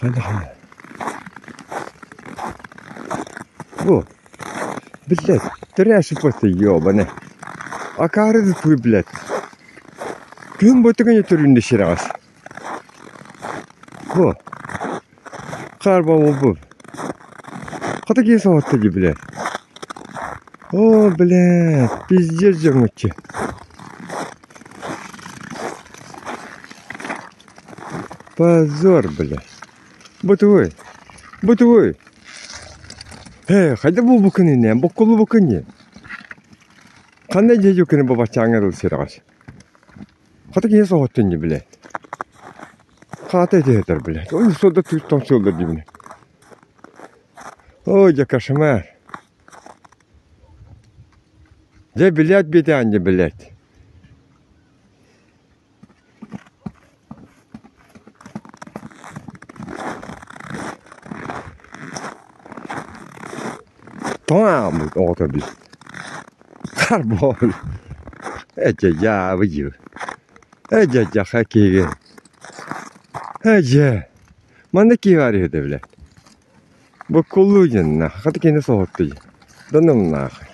Хайда Бу, блядь, трэш просто ёбаный. Акаары да твой, блядь. Күн ботугуня түрүндэ сирэҕэс. Бу. Хаарба бу. Хата киһи соһутта дии, блядь. О, блядь, пиздец дьоҥҥуччу. Позор, блядь. Бу тугуй? Бу тугуй? Ээ, хайда булбуккун иннэ? Боккулубуккун дии. Ханна дьиэ бу баччааҥҥа дылы сирэҕэс. Хата киһи соһуттун дии, блядь. Хаата этиһэтэр, блядь. Ой, суолда тыыттан суоллар диибин. Ой, дьэ, кошмар. Дьэ, блядь, биэтээн дьэ, блядь. Тоҕо ааҕыммыт оҕото бил Харбоон эдьэ дьаабы дьиэ эдьэ дьаха киһигэ эдьэ манна киһи баар үһү да билэ буккуллуу дьоннаах хата кини соһутта дьэ донумнаах.